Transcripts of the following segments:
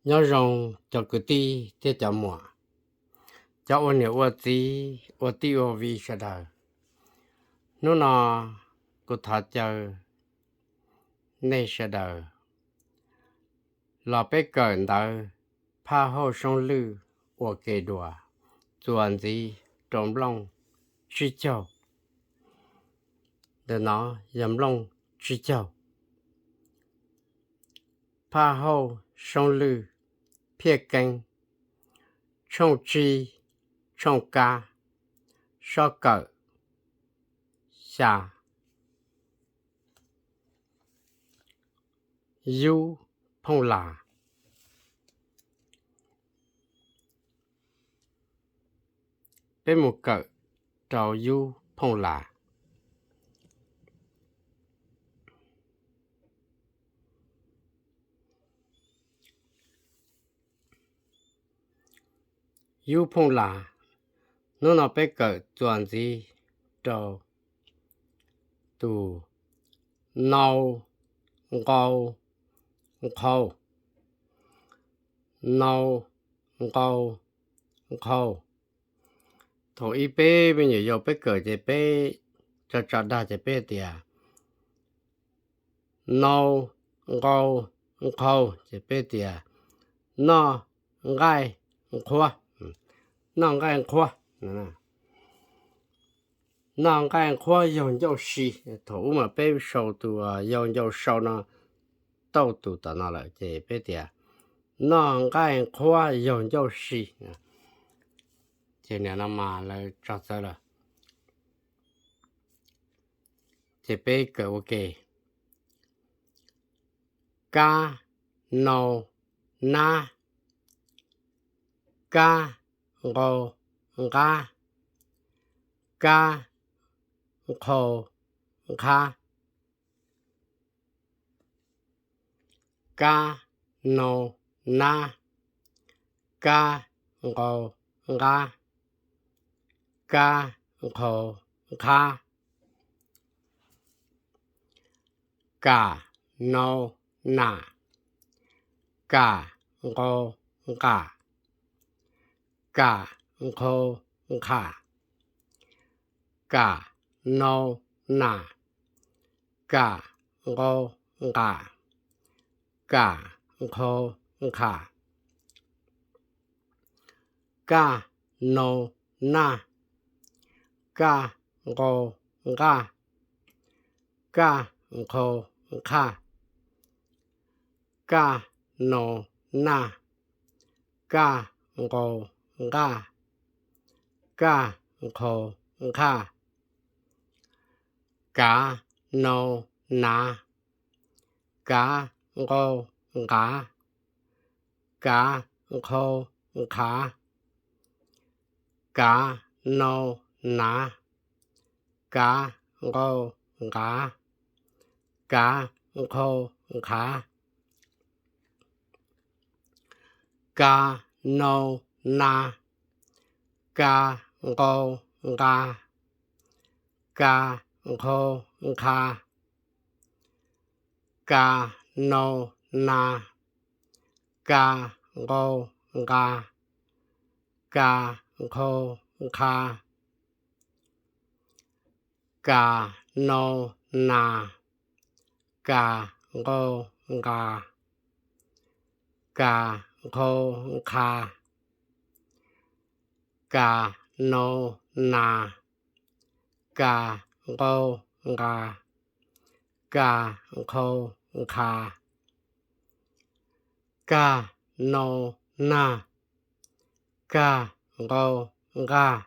Nyob zoo cov kwv tij thiab cov muam, cov ua niam ua txiv ua tij ua viv sawv daws. Hnub no kuv thov caw nej sawv daws los peb kawm ntawv Phaj Hauj Soob Lwj ua ke dua, txuas ntxiv rau nplooj tsib caug. Ntawm no yog nplooj tsib caug. Phaj Hauj Soob Lwj, Phiaj Keeb, tshooj tsib, tshooj kab, sob kawm xya. Yub phooj las. Peb mus kawm rau yub phooj las. Yub phooj las, hnub no peb kawm txuas ntxiv rau tus nau, nqau, nqhau. Nau, nqau, nqhau. Thaum ib peb me nyuam yaus peb kawm ces peb tso tso dag ces peb tias nau, nqau, nqhau ces peb tias noj nqaij nqhuab, noj nqaij nqhuab, noj nqaij nqhuab yaug ncauj si. Thaum ub mas peb sau tus yaug ncauj sau no tauj tus tom no lawm ces peb tias noj nqaij nqhuab yaug ncauj si. Ces nim no mas lawv tso txawv lawm. Ces peb kawm ua ke. Kab, nau, nab. Kab, nqau, nqab. Kab, nqhau, nqhab. Kab, nau, nab. Kab, nqau, nqab. Kab, nqhau, nqhab. Kam, nau, nam. Kam, nqau, nqam. Kam, nqhau, nqham. Kam, nau, nam. Kam, nqau, nqam. Kam, nqhau, nqham. Kaj, nau, naj. Kaj, nqau, nqaj. Kaj, nqhau, nqhaj. Kaj, nau, naj. Kaj, nqau, nqaj. Kaj, nqhau, nqhaj. Kav, nau, nav. Kav, nqau, nqav. Kav, nqhau, nqhav. Kav, nau, nav. Kav, nqau, nqav. Kav, nqhau, nqhav. Kav, nau, nav. Kav, nqau, nqav. Kav, nqhau, nqhav. Kav, nau, nav. Kav, nqau, nqav. Kav, nqhau, nqhav. Kav, nau, nav. Kav, nqau, nqav. Kav, nqhau, nqhav. Kav, nau, nav. Kav, nqau, nqav. Kav, nqhau, nqhav. Kaj, nau, naj. Kaj, nqau, nqaj.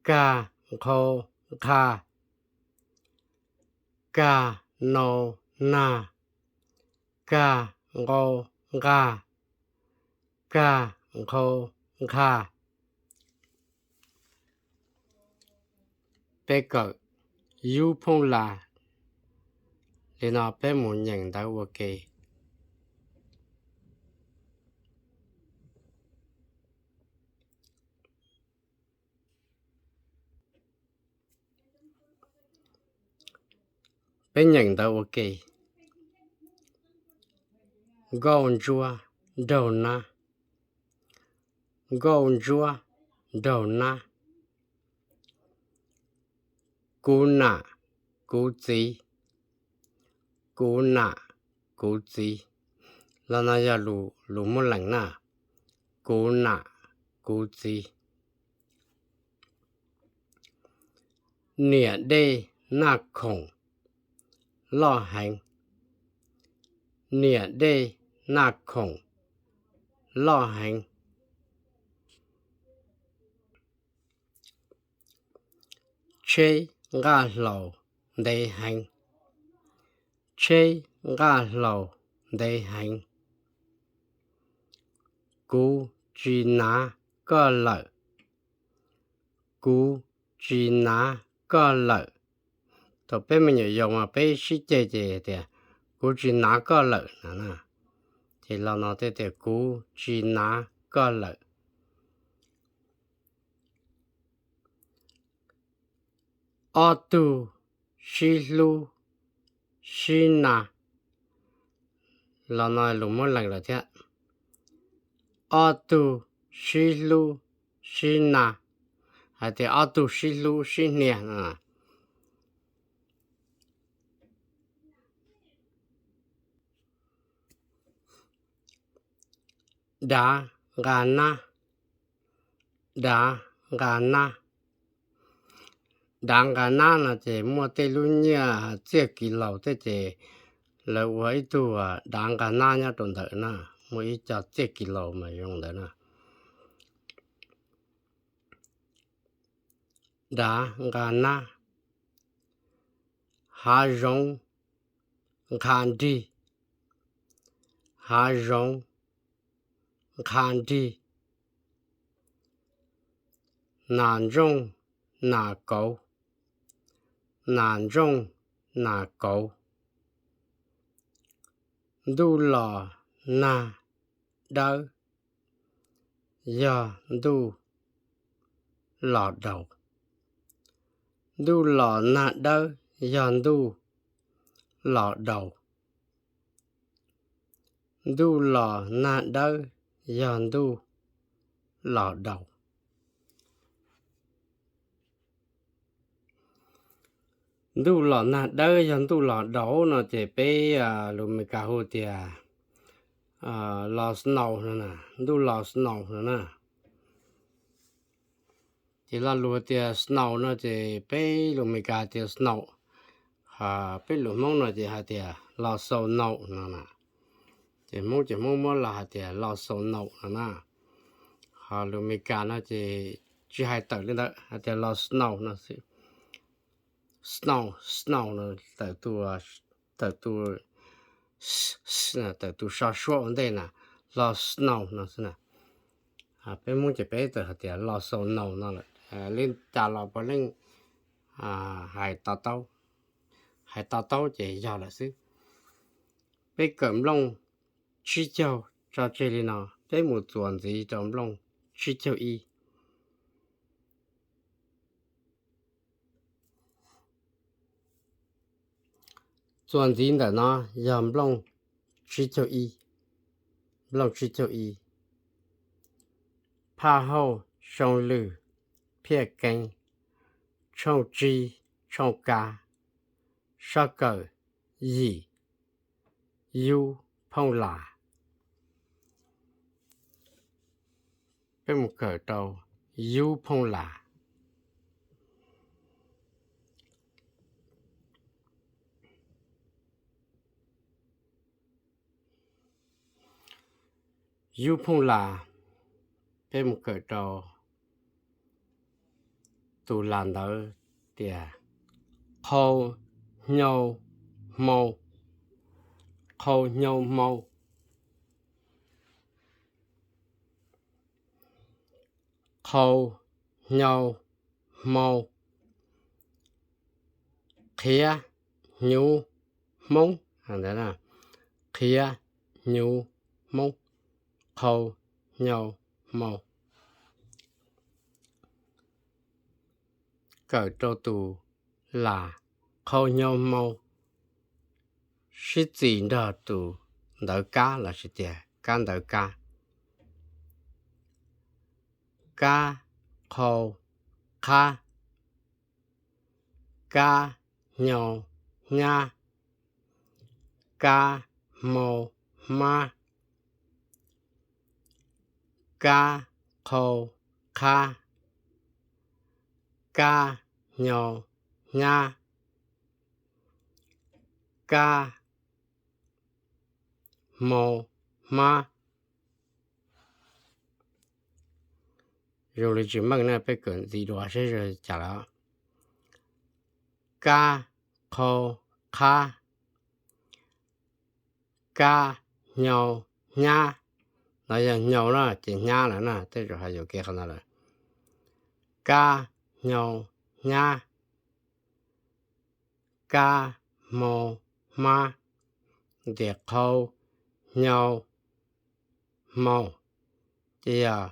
Kaj, nqhau, nqhaj. Kaj, nau, naj. Kaj, nqau, nqaj. Kaj, nqhau, nqhaj. Peb kawm yub phooj las li no, peb mus nyeem ntawv ua ke. Peb nyeem ntawv ua ke. Nkauj ntsuab. nraug nab. Nkauj ntsuab nraug nab. Kuv nam kuv txiv. Kuv nam kuv txiv. Los no yog lus muab lees na. Kuv nam kuv txiv. Niam dej naj khoom loj heev. Niam dej naj khoom loj heev. Tsheb nqaj hlau ntev heev. Tsheb nqaj hlau ntev heev. Kuv tsis nav koj lawm. Kuv tsis nav koj lawm. Thaum peb me nyuam yaus mas peb sib ceg ces tias, kuv tsis nav koj lawm no na. Ces los no thiaj tias, kuv tsis nav koj lawm. Ob tug sib hlub sib na. Los no lus muab lees lawm thiab. Ob tug sib hlub sib na, hais tias ob tug sib hlub sib hnia no. Dav nqa nab. Dav nqa nab. Dav nqa nab no ces muaj tej lub nyiaj txiaj kis laus thiab ces lawv ua ib tug dav nqa nab nyob rau ntawm na, muaj ib co txiaj kis laus mas zoo ntawd na. Dav nqa nab. Hav zoov nqa nrig. Hav zoov nqa nrig. Nas ntsooj nas kauv. Nas ntsooj nas kauv. Ntuj los nag dawb yog ntuj los daus. Ntuj los nag dawb yog ntuj los daus. Ntuj los nag dawb yog ntuj los daus. Ntuj los nag dawb yog ntuj los daus no ces peb lus Meskas hu tias los snow no, ntuj los snow no na. Ces lo lus tias snow no ces peb lus Meskas tias snow, peb lus Hmoob no ces hais tias los xaus naum no na. Ces Hmoob ces Hmoob muab los hais tias los xaus naum no na. Ho lus Meskas no ces tsis hais tawm li ntawd, hais tias los snow no xwb. Snow, snow no tawm tus, tawm tus so suab ua ntej na, los snow no xwb na. Peb Hmoob ces peb txawm hais tias los xaus naum no lawm. Li cas los puav leej hais to taub, hais to taub ces yog lawm xwb. Peb kawm nplooj tsib caug tso tseg li no, peb mus txuas ntxiv rau nplooj tsib caug ib. Txuas ntxiv ntawm no yog nplooj tsib caug ib, nplooj tsib caug ib. Phaj hauj xyoo lwm phiaj keeb, tshooj tsib tshooj kab, sab kawm yim, yub phooj las. Peb mus kawm rau yub phooj las. Yub phooj las, peb mus kawm rau tus las ntawd tias qhau hnyau hmau, qhau hnyau hmau, qhau hnyau hmau, qhiav hnyuv hmoob, qhiav hnyuv hmoob, qhau hnyau hmau. Kawm rau tus las qhau hnyau hmau sib txis nrog tus ntawv kab los sis tias kab ntawv kab. Kab, qhau, qhab. Kab, hnyau, hnyab. Kab, hmau, hmab. Kab, qhau, qhab. Kab, hnyau, hnyab. Kab, hmau, hmab. Zoo li tsis meej na, peb kawm ntxiv dua seb zoo cas lawm. Kab, qhau, qhab. Kab, hnyau, hnyab. No yog hnyau na, ces hnyab lawm na, tej zaum hais yuam kev qhov ntawd lawm. Kab, hnyau, hnyab. Kab, hmau, hmab. Ntiam qhau, hnyau, hmau. Ces yog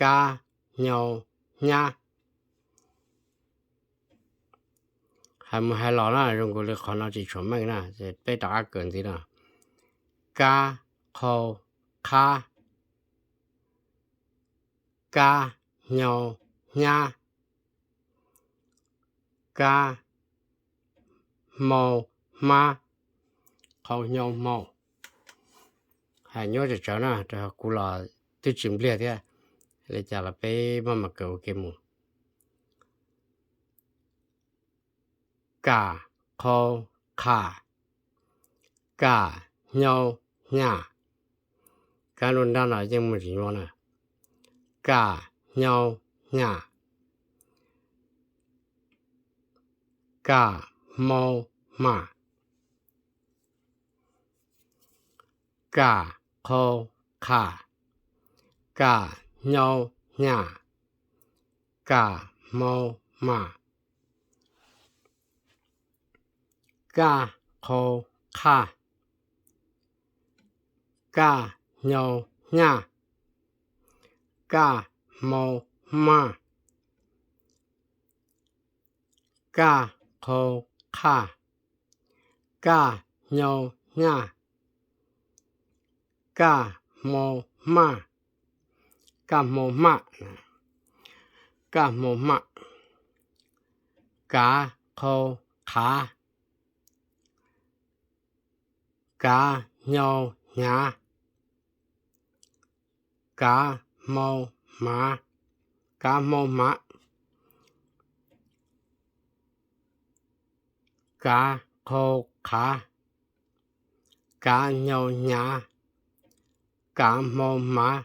kab, hnyau, hnyab. Hais mus hais los na zoo nkaus li qhov no tsis tshua meej na, ces peb rov qab kawm ntxiv no. Kab, qhau, qhab. Kab, hnyau, hnyab. Kab, hmau, hmab. Qhau, hnyau, hmau. Hais nyuaj tsawv tsawv na, rau qhov kuv los twb tsis npliag thiab. Li cas los peb maj mam kawm ua ke mus. Kam, qhau, qham. Kam, hnyau, hnyam. Kab nruab nrab no yeej muaj tsis nyuaj na. Kam, hnyau, hnyam. Kam, hmau, hmam. Kam, qhau, qham. Kam, hnyau, hnyam. Kam, hmau, hmam. Kaj, qhau, qhaj. Kaj, hnyau, hnyaj. Kaj, hmau, hmaj. Kaj, qhau, qhaj. Kaj, hnyau, hnyaj. Kaj, hmau, hmaj. Kaj, hmau, hmaj. Kaj, hmau, hmaj. Kav, qhau, qhav. Kav, hnyau, hnyav. Kav, hmau, hmav. Kav, hmau, hmav. Kav, qhau, qhav. Kav, hnyau, hnyav. Kav, hmau, hmav.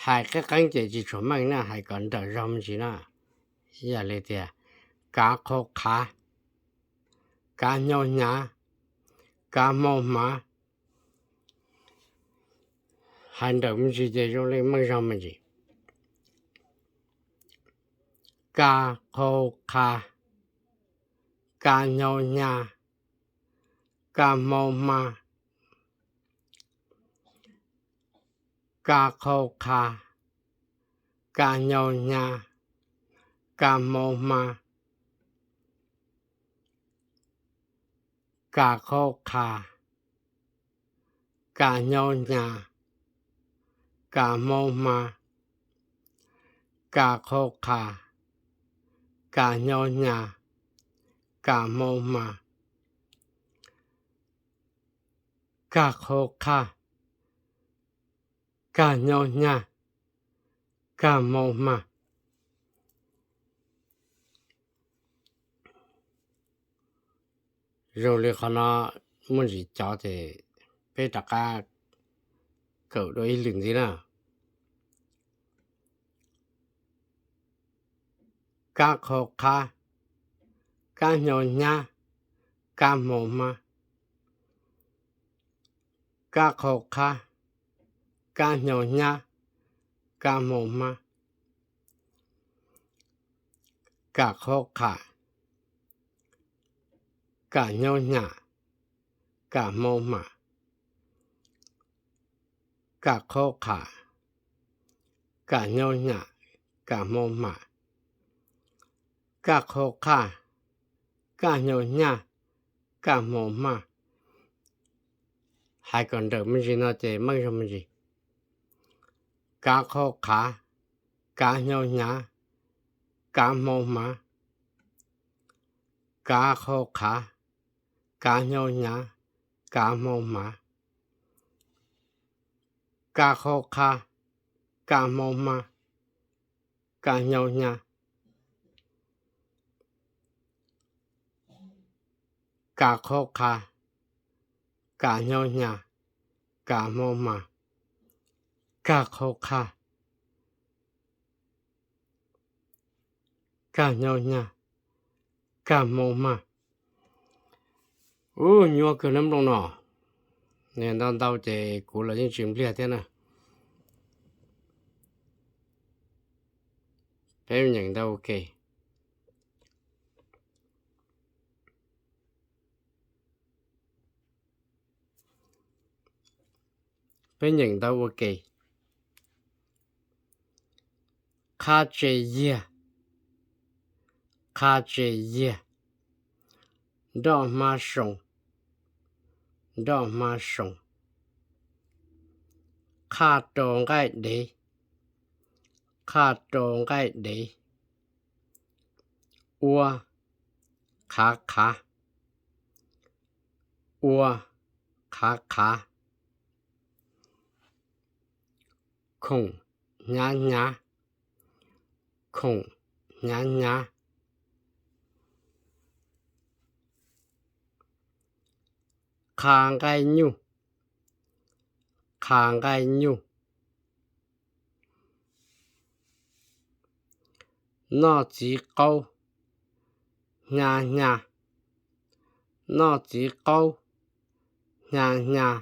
Hais qeeb qeeb ces tsis tshua meej na, hais kom nrawm zog me ntsis na. Yog li tias, kav, qhau, qhav. Kav, hnyau, hnyav. Kav, hmau, hmav. Hais nrawm me ntsis ces zoo li meej zog me ntsis. Kav, qhau, qhav. Kav, hnyau, hnyav. Kav, hmau, hmav. Kav, qhau, qhav. Kav, hnyau, hnyav. Kav, hmau, hmav. Kav, qhau, qhav. Kav, hnyau, hnyav. Kav, hmau, hmav. Kav, qhau, qhav. Kav, hnyau, hnyav. Kav, hmau, hmav. Kav, qhau, qhaj. Kav, hnyau, hnyav. Kav, hmau, hmav. Zoo li qhov no muaj ntsis cov ces peb rov qab kawm dua ib lwm ntxiv na. Kab, qhau, qhab. Kab, hnyau, hnyav. Kab, hmau, hmav. Kab, qhau, qhab. Kab, hnyau, hnyav. Kab, hmau, hmav. Kam, qhau, qham. Kam, hnyau, hnyav. Kam, hmau, hmam. Kam, qhau, qham. Kam, hnyau, hnyav. Kam, hmau, hmam. Kaj, qhau, qhaj. Kaj, hnyau, hnyav. Kaj, hmau, hmaj. Hais kom nrawm me ntsis no ces meej zog me ntsis. Kav qhau qhav, kav hnyo hnyav, kav hmau hmav. Kav qhau qhav, kav hnyo hnyav, kav hmau hmav. Kav qhau qhav, kav hmau hmav, kav hnyo hnyav. Kav qhau qhav, kav hnyo hnyav, kav hmau hmav. Kav qhau qhav, kav hnyo hnyav, kav hmau hmav. Ub, nyuaj kawg nab nplooj no. Nws ntau ntau ces kuv los yeej tsis npliag thiab na. Peb nyeem ntau ua ke. Peb nyeem ntau ua ke. Qha tse yiag, qha tse yiag, nroj hmab soo, nroj hmab soo. Qha rau nqaij dev, qha rau nqaij dev. Ua qhav qhav, ua qhav qhav. Khoom hnyav hnyav, khoom hnyav hnyav. Qha nqaij nyuj, qha nqaij nyuj. Noj txiv qaub, hnyav hnyav, noj txiv qaub, hnyav hnyav.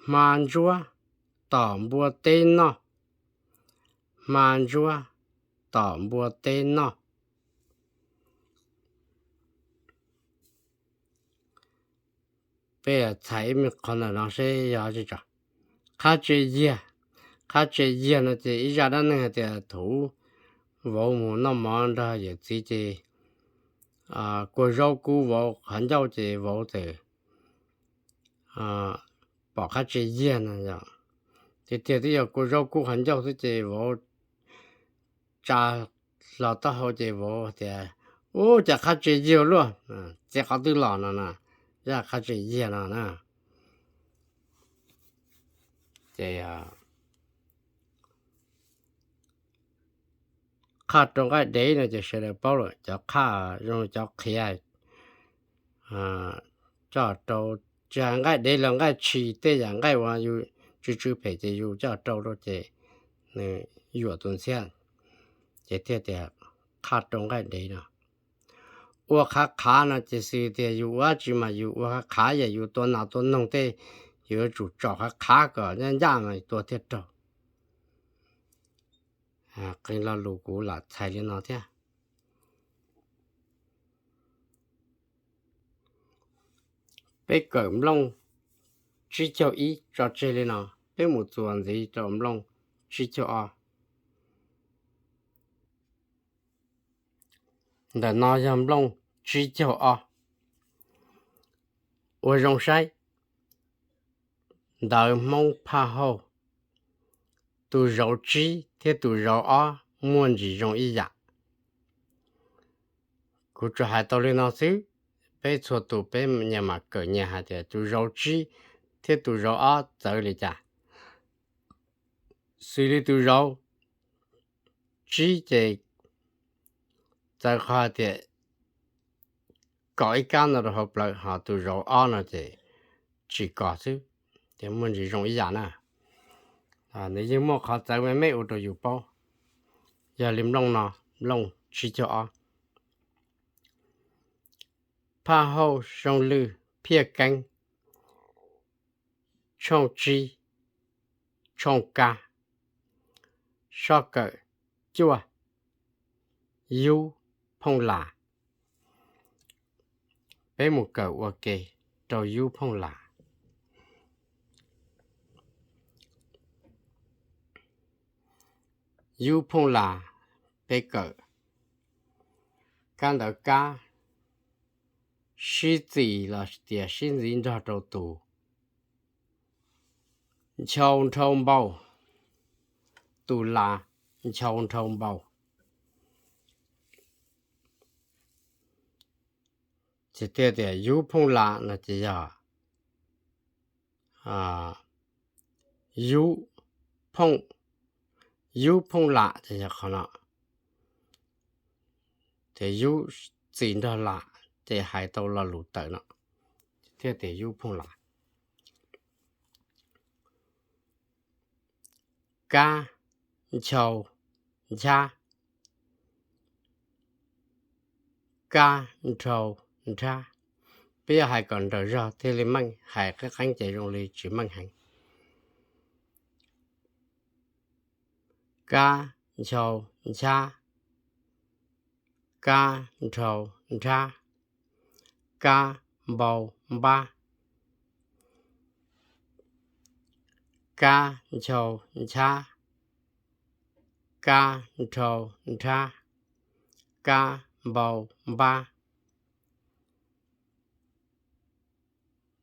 Hma ntsuab tom npua teb noj, hma ntsuab tom npua teb noj. Peb txhais ib me qho ntawm no seb yog tsi tso. Qhab tse yiag, qhab tse yiag no ces ib zaj dab neeg hais tias thaum vauv mus noj mov nrog yawm txiv ces kua zaub kub vauv qhov ncauj ces vauv txawm pom qhab tse yiag no yom. Tiag tiag twb yog kua zaub kub qhov ncauj xwb ces vauv tsa hlo taub hau ces vauv tias, Ub, cas qhab tse yiag luaj, txiv qhov twg los no na, yog qhab tse yiag no na. Ces qhaj rau nqaij dev no ces sawv daws paub lawm, cov qhaj zoo cov qhiav coj rau, tsis hais nqaij dev los nqaij tshis, tej yam nqaij uas yus tsw tsw phem ces yus coj rau rau ces nws yuam tus ntxhiab, ces thiaj tias qhaj rau nqaij dev no. Ua qhav qhav no ces xws tias yus ua dab tsi mas yus ua qhav qhav, yam yus tua nas tua noog tej, yus yuav tsum tsom qhav qhav kom ncaj ncaj mas tua thiaj raug. Qee lo lus kuv lam txhais li no thiab. Peb kawm nplooj tsib caug ib tso tseg li no, peb mus txuas ntxiv rau nplooj tsib caug ob. Ntawm no yog nplooj tsib caug ob. Ua zoo saib, ntawv Hmoob phaj hauj, tus zauv tsib thiab tus zauv ob muaj ntsis zoo ib yam. Kuv tsuas hais tau li no xwb, peb txhua tus peb nyias mam kawm nyias hais tias tus zauv tsib thiab tus zauv ob txawv li cas. Xws li tus zauv tsib ces txawv qhov hais tias kom ib kab no rau hauv plawv, ho tus zauv ob no ces tsis kom xwb, ces muaj ntsis zoo ib yam na. Nws yeej muaj qhov txawv me me ua rau yus paub. Yog li nplooj no, nplooj tsib caug ob. Phaj hauj Zoo Lwj Phiaj Keeb, tshooj tsib, tshooj kab, sob kawm cuaj, yub phooj las. Peb mus kawm ua ke rau yub phooj las. Yub phooj las, peb kawm. Kab ntawv kab, sib txis los tias sib ntxiv nrog rau tus. Nchau nrhau npau, tus las nchau nrhau npau. Ces thiaj tias yub phooj las no ces yog yub phooj, yub phooj las ces yog qhov no. Ces yub txis nrog las ces hais tau lo lus tawm no, thiaj tias yub phooj las. Kab nchau nchab, kab nrhau nrhab. Peb yuav hais kom nrawm zog thiaj li meej, hais qeeb qeeb ces zoo li tsis meej heev. Kab nchau nchab, kab nrhau nrhab, kab npau npab. Kab nchau nchab, kab nrhau nrhab, kab npau npab.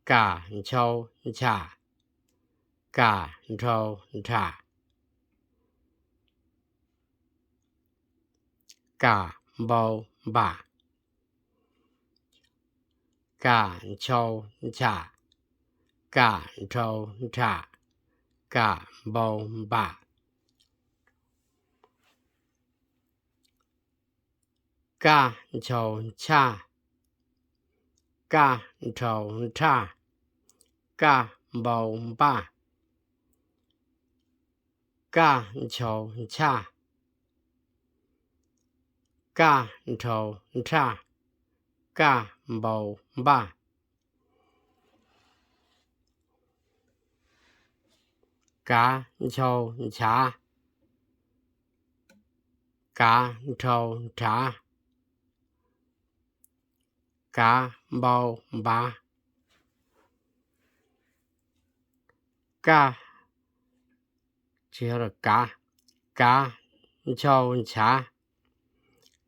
Kam nchau ncham, kam nrhau nrham, kam npau npam. Kam nchau ncham, kam nrhau nrham, kam npau npam. Kaj nchau nchaj, kaj nrhau nrhaj, kaj npau npaj. Kaj nchau nchaj, kaj nrhau nrhaj, kaj npau npaj. Kav nchau nchav, kav nrhau nrhav, kav npau npav. Kaj, kav, kav nchau nchav,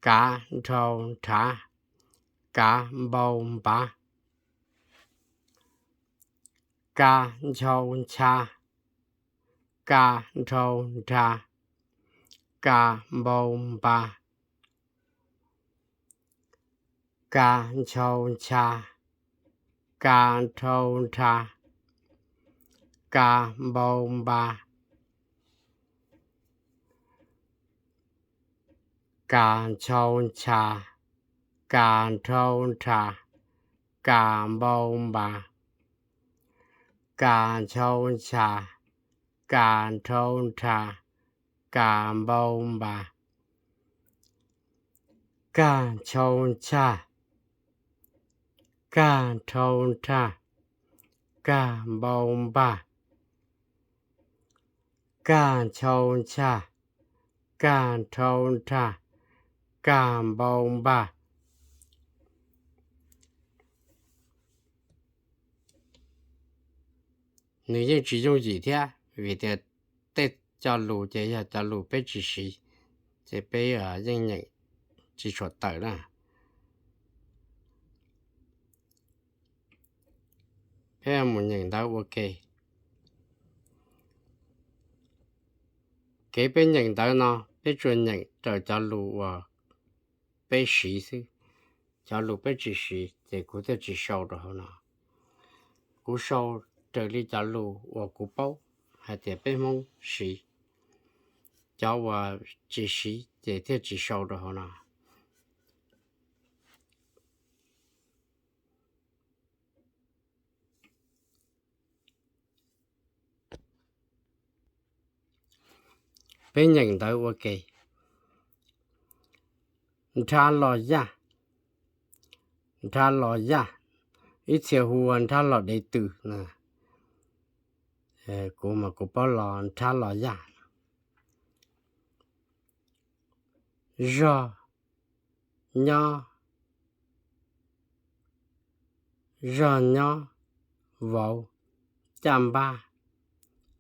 kav nrhau nrhav, kav npau npav. Kav nchau ncha, kav nrhau nrha, kav npau npa. Kav nchau ncha, kav nrhau nrha, kav npau npa. Kav nchau ncha, kav nrhau nrha, kav npau npa. Kav nchau ncha, kav nrhau nrha, kav npau npa. Kaj nchau ncha, kaj nrhau nrha, kaj npau npa. Kaj nchau ncha, kaj nrhau nrha, kaj npau npa. Nws yeej tsis yooj yim thiab vim tias tej cov lus ces yog cov lus peb tsis siv, ces peb yeej nyeem tsis tshua tawm na. Peb mus nyeem ntawv ua ke. Kev peb nyeem ntawv no peb tsuas nyeem raws cov lus uas peb siv xwb. Cov lus peb tsis siv ces kuv thiaj tsis sau rau hauv no. Kuv sau raws li cov lus uas kuv paub hais tias peb Hmoob siv. Cov uas tsis siv ces thiaj tsis sau rau hauv no. Peb nyeem ntawv ua ke. Nrhav los yaj, nrhav los yaj. Ib txhia hu ua nrhav los dev tws. Kuv mas kuv paub los nrhav los yaj. Zog nyob, zog nyob, vauv, caj npab,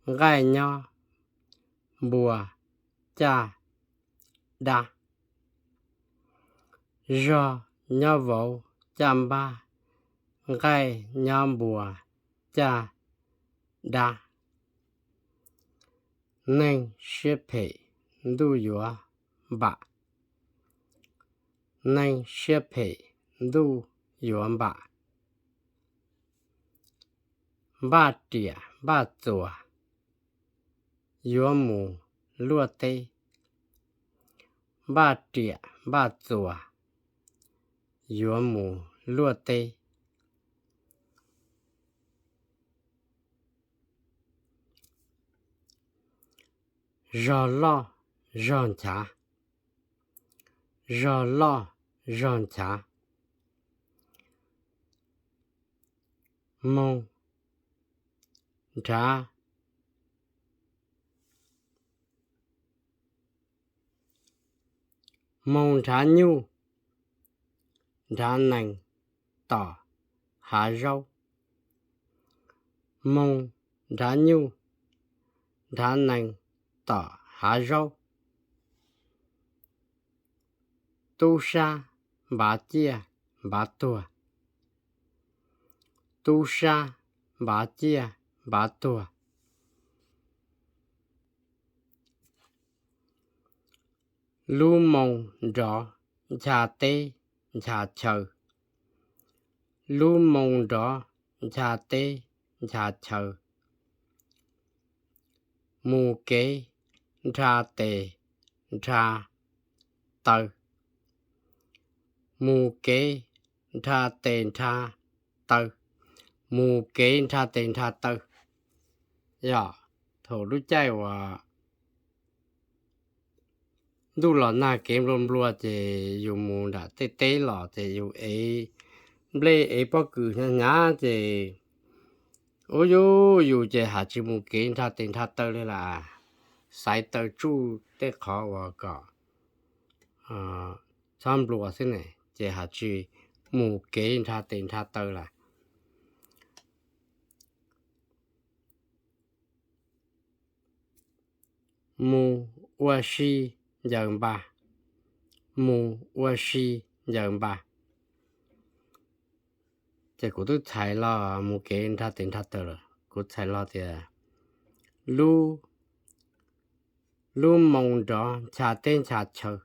nqaij nyob, npua, caj, dab. Zog nyob vauv caj npab, nqaij nyob npua caj dab. Neeg siab phem ntuj yuav npam, neeg siab phem ntuj yuav npam. Npaj riam npaj txuas yuav mus luaj teb, npaj riam npaj txuas yuav mus luaj teb. Zog loj zog nchav, zog loj zog nchav. Moog nrhav, moog nrhav nyuj, nrhav nees tom hav zaub. Moog nrhav nyuj, nrhav nees tom hav zaub. Tub sab npav ciaj npav tuag, tub sab npav ciaj npav tuag. Lub moo nrov ncha teb ncha chaw, lub moo nrov ncha teb ncha chaw. Mus kev nrha tes nrha taw, mus kev nrha tes nrha taw, mus kev nrha tes nrha taw. Yog thaum lub caij uas ntuj los nag kev nplua nplua ces yus mus nram tej teb los ces yus ev nplej ev pob kws hnyav hnyav ces ua yus yus ces has tsis mus kev nrha tes nrha taw li las, xaiv taw tsuj tej qhov uas kom txhob nplua xwb ne, ces has tsis mus kev nrha tes nrha taw las. Mus ua si ncaws npas, mus ua si ncaws npas. Ces kuv twb txhais los mus kev nrha tes nrha taw lawm, kuv txhais los tias lub, lub moo nrov ncha teb ncha chaw.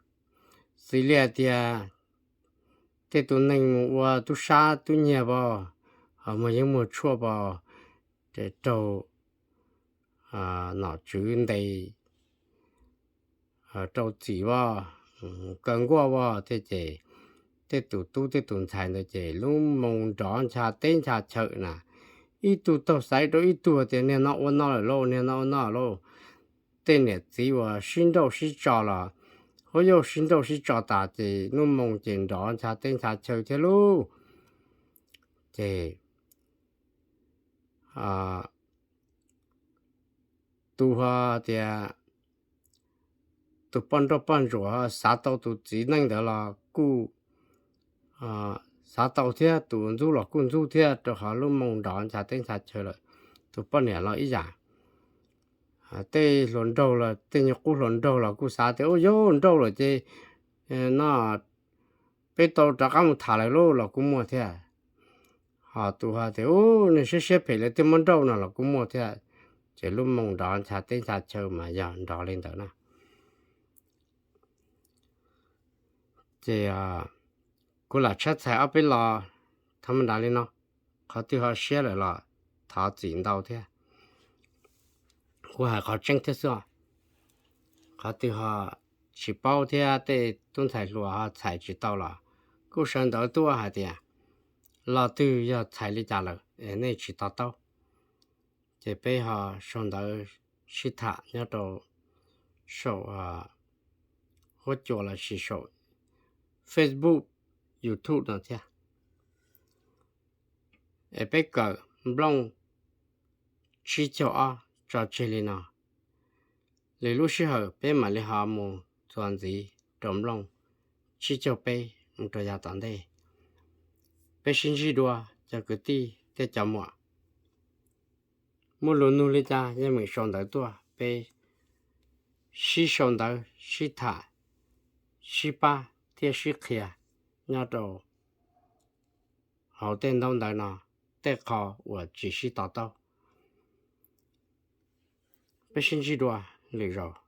Xws li hais tias tej tus neeg mus ua tub sab tub nyiag pov, ho muag yeeb muag tshuaj pov, raug nom tswv ntes, rau txim pov, kaw nkuaj pov thiab ces tej tus tub tej tus ntxhais ntawd ces lub moo nrov ncha teb ncha chaw na, ib tug taug xaiv rau ib tug tias niag no ua no lawm lauj, niag no ua no lauj. Tej niam txiv uas sib nrauj sib tso los, huab yauj sib nrauj sib tso tas ces lub moo ces nrov ncha teb ncha chaw thiab lauj. Ces tus ho tias tus poj nrauj poj ntsuam xav tau tus txiv neej ntawd los kuj xav tau thiab, tus ntxub los kuj ntxub thiab, rau qhov lub moo nrov ncha teb ncha chaw lawm. Tus poj niam los ib yam, tej hluas nraug los tej nyuag qub hluas nraug los kuj xav tias ua yog nrauj lawm ces no peb tau rov qab mus tham lawm lauj los kuj muaj thiab. Ho tus ho tias u, niag siab siab phem lawv thiaj muab nrauj no los kuj muaj thiab. Ces lub moo nrov ncha teb ncha chaw mas yog nrov li ntawd na. Ces kuv lam tshab txhais ob peb lo thov ma nrad li no, qhov twg ho siab lawm los thov txim ntau thiab. Kuv hais qhov tseeb thiab xwb os. Qhov twg ho tsis paub thiab tej tub ntxhais hluas ho txhais tsis tau los kuj sawv ntawv tuaj hais tias lo twg yog txhais li cas lawm es nej tsis to taub, ces peb ho sau ntawv sib tham nyob rau saum huab cua lossis saum Facebook, YouTube no thiab. Es peb kawm nplooj tsib caug ob tso tseg li no, lwm lub sij hawm peb mam li ho mus txuas ntxiv rau nplooj tsib caug peb mus rau yav tom ntej. Peb sib ntsib dua cov kwv tij thiab cov muam. Muaj lus nug li cas yeej meem sau ntawv tuaj, peb sib sau ntawv sib tham, sib pab thiab sib qhia nyob rau hauv tej ntaub ntawv no tej qho uas tsis sib to taub. Peb sib ntsib dua lwm zaus.